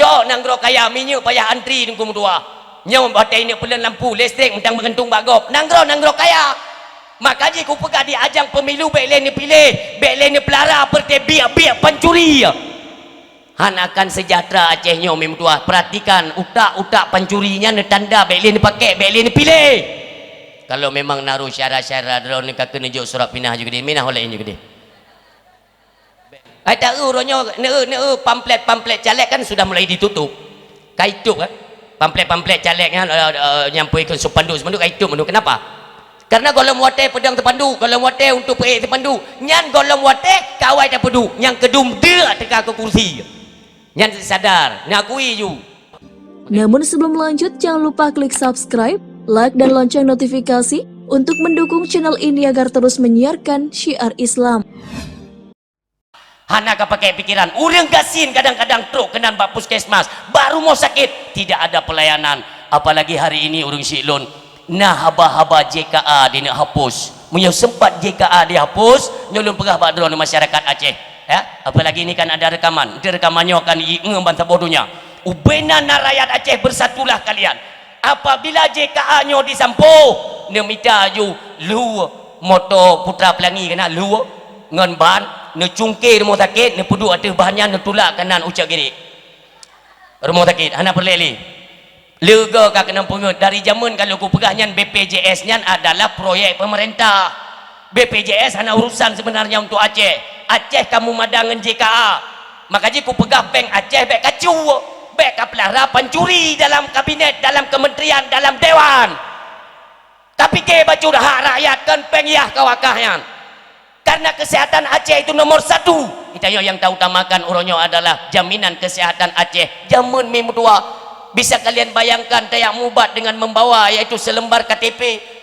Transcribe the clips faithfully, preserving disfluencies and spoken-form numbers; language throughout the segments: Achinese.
Oh, nanggroe kaya, minyeuk payah antri Teungku meutuah. Nyoe watèe ineuk peuleueng lampu, listrik mantong meugantung bak gob. Nanggroe, nanggroe kaya. Maka jih kupeugah di ajang pemilu bèk lé neupiléh, bèk lé neupeulara peureuté biek-biek pancuri. Hana akan sejahtera Aceh nyoe, mi meutuah. Perhatikan, utak-utak pancuri nyan neutanda bèk lé neupakèk, bèk lé neupiléh. Kalau memang na roh syara-syara droeneuh ka keuneuk jok surat pinah ju keudéh, minah ulèe nyoe keudéh. Hai taeu uroe nyoe, neu-, neu-, pamflet-pamflet caleg kan sudah mulai ditutup. Ka itup kan? Pamflet-pamflet caleg nyan, eh, eh, nyang peue ikheun spanduk-spanduk ka itup meunurut. Kenapa? Karena gohlom watèe peudong spanduk, gohlom watèe untuk peuék spanduk. Nyan gohlom watèe kawai tapeuduek, nyang keudum deuk teuka keu kursi. Nyan sadar, ngakui ju. Namun sebelum lanjut, jangan lupa klik subscribe, like, dan lonceng notifikasi untuk mendukung channel ini agar terus menyiarkan syiar Islam. Hana ka pakèk pikiran. Ureueng gasien kadang-kadang trok keunan bak puskesmas, bak rumoh sakét, tidak ada pelayanan. Apalagi hari ini ureueng syiek lôn na haba-haba J K A dineuk hapus. Meunyoe sempat J K A dihapus, nyoe lôn peugah bak droeneuh masyarakat Aceh, ya. Apalagi ini kan ada rekaman. Nanti rekaman nyoe akan jiingat ban saboh donya. Ubena na rakyat Aceh, bersatulah kalian. Apabila J K A nyoe disampoe, neumita ju lhue moto Putra Pelangi keunan lhue ngon ban, neucungké rumoh sakét, neupeuduek ateueh ban nyan, neutulak keunan Ucok Girek. Rumoh sakét hana peureulèe lé. Leuga ka keunong peungeut, dari jameun ka lheueh kupeugah nyan B P J S nyan adalah proyek pemerintah. B P J S hana urusan sebenarnya untuk Aceh. Aceh ka meumada ngon J K A. Maka jih kupeugah péng Aceh bèk kacu, bèk kapeulara pancuri dalam kabinet, dalam kementerian, dalam dewan. Tapike bacut hak rakyat kon péng yah kawakah nyan. Karena kesehatan Aceh itu nomor satu. Geutanyoe nyang tautamakan uroe nyoe adalah jaminan kesehatan Aceh. Jameun mi meutuah. Bisa kalian bayangkan tajak mubat dengan membawa, yaitu selembar K T P.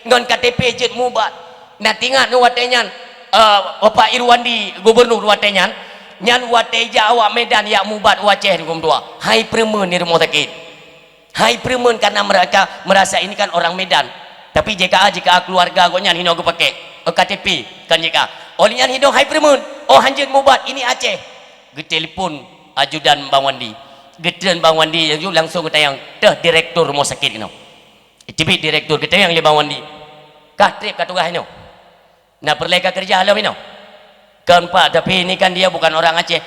Ngon K T P jeuet mubat. Nah, tingat nyoe watèe nyan, eh, Bapak Irwandi gubernur watèe nyan, nyan watèe jak awak Medan jak mubat u Aceh, Teungku meutuah. Hai peureumeun di rumoh sakét. Hai peureumeun, karena mereka merasa ini kan orang Medan. Tapi J K A, J K A keluarga gobnyan hinoe geupakèk. Oh, K T P kan J K A. Oh, lheueh nyan hinoe hai peureumeun. Oh, hanjeuet mubat, ini Aceh. Geutelepon ajudan Bang Wandi. Geutreun Bang Wandi laju langsung geutanyong, "Teuh direktur rumoh sakét keunoe." Teubiet direktur, geutanyong lé Bang Wandi. "Kah trép ka tugaih nyoe?" Na peureulèe ka keureuja lom inoe? Kon Pak, tapi ini kan dia bukan orang Aceh.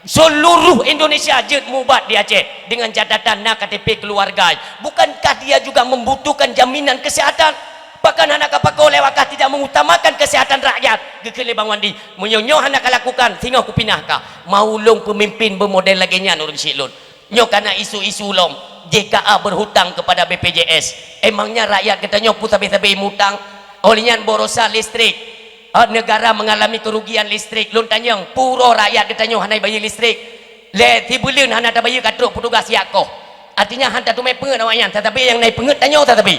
Seluruh Indonesia jeuet mubat di Aceh dengan catatan na K T P keluarga. Bukankah dia juga membutuhkan jaminan kesehatan? Bahkan hana ka pakoe lewat kah tidak mengutamakan kesehatan rakyat. Geukheun lé Bang Wandi, meunyoe nyoe hana ka lakukan, singoh kupinah kah. Mau lôn peumimpin beumodel lagèe nyan ureueng syiek lôn. Nyoe kana isu-isu lom, J K A berhutang kepada B P J S. Emangnya rakyat geutanyoe peue sabé-sabé mutang? Oleh nyan baroesa listrik, eh, negara mengalami kerugian listrik. Lôn tanyong, peue uroe rakyat geutanyoe hana bayeue listrik? Lé sibuleuen hana tabayeue ka trok petugas jak koh. Artinya han tateumé peungeut awak nyan, tatapi nyang na peungeut tanyoe tatapi.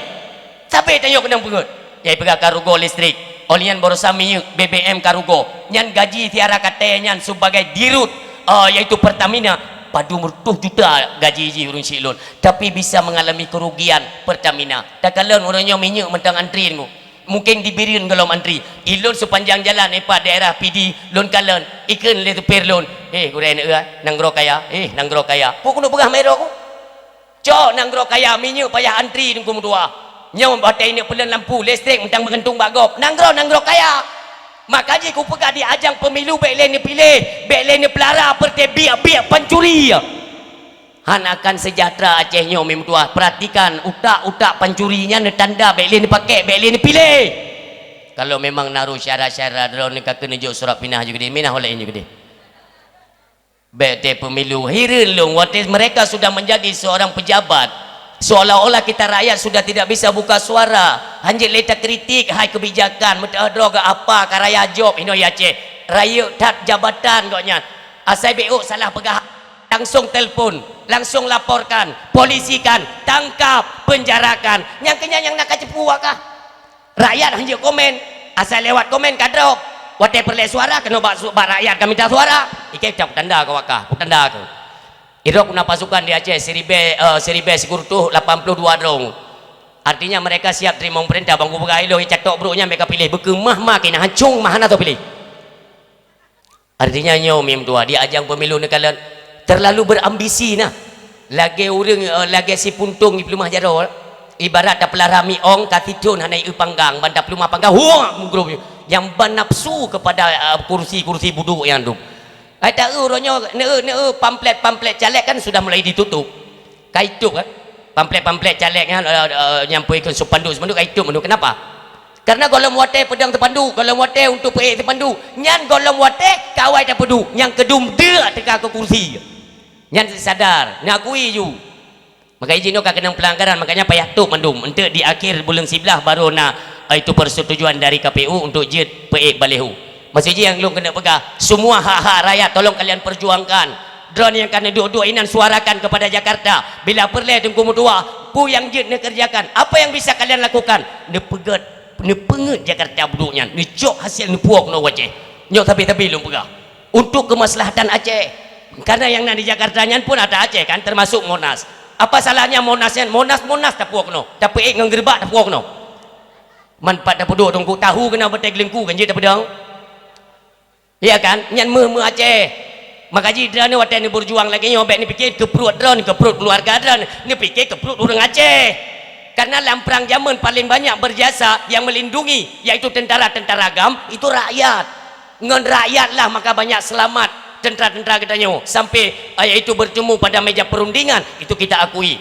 Sabé tanyoe keunong peungeut. Nyang peugah ka rugoe listrik. Oleh nyan baroesa minyeuk B B M ka rugoe. Nyan gaji si Ara Katée nyan sebagai dirut, eh, yaitu Pertamina, padum reutôh juta gaji jih ureueng syiek lôn. Tapi bisa mengalami kerugian Pertamina. Takalon uroe nyoe minyeuk mantong antri nyoe. Mungkin di Bireuen gohlom antri. Ilôn sepanjang jalan ipat daerah Pidie, lôn kalon, ikheun lé supir lôn, "Heh, gurèe neueu, nanggroe kaya, heh, nanggroe kaya." Peue keuneuk peugah meuroe ku? Cok nanggroe kaya, minyeuk payah antri Teungku meutuah. Nyoe watèe ineuk peuleueng lampu, listrik mantong meugantung bak gob. Nanggroe, nanggroe kaya. Maka jih kupeugah di ajang pemilu bèk lé neupiléh, bèk lé neupeulara peureuté biek-biek pancuri. Han akan seujahteura Aceh nyoe, mi meutuah. Peuratikan, utak-utak pancuri nyan neutanda bèk lé neupakèk, bèk lé neupiléh. Kalau memang na roh syara-syara droeneuh ka keuneuk jok surat pinah ju keudéh, minah ulèe nyoe keudéh. Bèk teuh pemilu, hireuen lôn watèe mereka sudah menjadi seorang pejabat, seolah-olah kita rakyat sudah tidak bisa buka suara. Hanjeuet lé takritik hai kebijakan, meuteudroe geuh apa ka raya jok inoe i Aceh. Rayeuk that jabatan gobnyan. Asai beuôt salah peugah, langsung telpon, langsung laporkan, polisikan, tangkap, penjarakan. Nyang keunyan nyang na ka ceupue kah? Rakyat hanjeuet komen, asai lewat komen ka drop. Watèe peureulèe suara keunoe bak su-, bak rakyat ka minta suara. Ikei tanda keu wakah, tanda keu. Irok na pasukan di Aceh siribèe, eh, siribèe sikureueng reutôh lapan puluh dua droe. Artinya mereka siap teurimong peurintah, bang kupeugah ilôn catok brok nyan bèk ka piléh, beukeumah ma keunan hancung mah hana teupiléh. Artinya nyoe mi meutuah di ajang pemilu neukalon terlalu berambisi nah. Lagèe ureueng, eh, lagèe si puntông jipeuleumah jaroe, ibarat tapeulara mi ong ka sithon hana ieu panggang, ban tapeuleumah panggang, huak meugrôp. Nyang ban nafsu kepada, eh, kursi-kursi budôk nyan tu. Ai taeu uroe nyoe, neu-, neu-, pamflet-pamflet caleg kan sudah mulai ditutup. Ka itôp kan? Pamflet-pamflet caleg nyan, eh, eh, nyang peue ikheun spanduk-spanduk ka itôp mandum. Kenapa? Karena gohlom watèe peudong spanduk, gohlom watèe untuk peuék spanduk. Nyan gohlom watèe ka awai tapeuduek, nyang keudum deuk teuka keu kursi. Nyan sadar, neukui ju. Maka jinoe ka keunong pelanggaran, makanya payah tôp mandum. Enteuk di akhir buleuen siblaih baru na, eh, itu persetujuan dari K P U untuk jeuet peuék baliho. Maksud jih nyang lôn keuneuk peugah, semua hak-hak rakyat tolong kalian perjuangkan. Droeneuh nyang ka neuduek-duek inan suarakan kepada Jakarta. Bila peureulèe Teungku meutuah, peue nyang jeuet neukerjakan? Apa yang bisa kalian lakukan? Neupeugèt, neupeungeuet Jakarta budôk nyan, neucok hasil neupuwoe keunoe u Aceh. Nyoe sabe-sabe lôn peugah. Untuk kemaslahatan Aceh. Karena nyang na di Jakarta nyan pun ata Aceh kan, termasuk Monas. Apa salahnya Monas nyan? Monas, Monas tapuwoe keunoe. Tapeuék ngon geureubak tapuwoe keunoe. Man pat tapeuduek Teungku, tahu keunoe batèe geuleungku kan jeuet tapeudong. Iya kan? Nyan meuh-meuh Aceh. Maka jih droeneuh watèe neubeujuang lagèe nyoe, bèk neupike keu pruet droeneuh, keu pruet keuluwarga droeneuh, neupike keu pruet ureueng Aceh. Karena lam prang jameun paling banyak berjasa yang melindungi, yaitu tentara-tentara GAM, itu rakyat. Ngon rakyat lah maka banyak selamat tentara-tentara geutanyoe sampai, eh, yaitu bertemu pada meja perundingan, itu kita akui.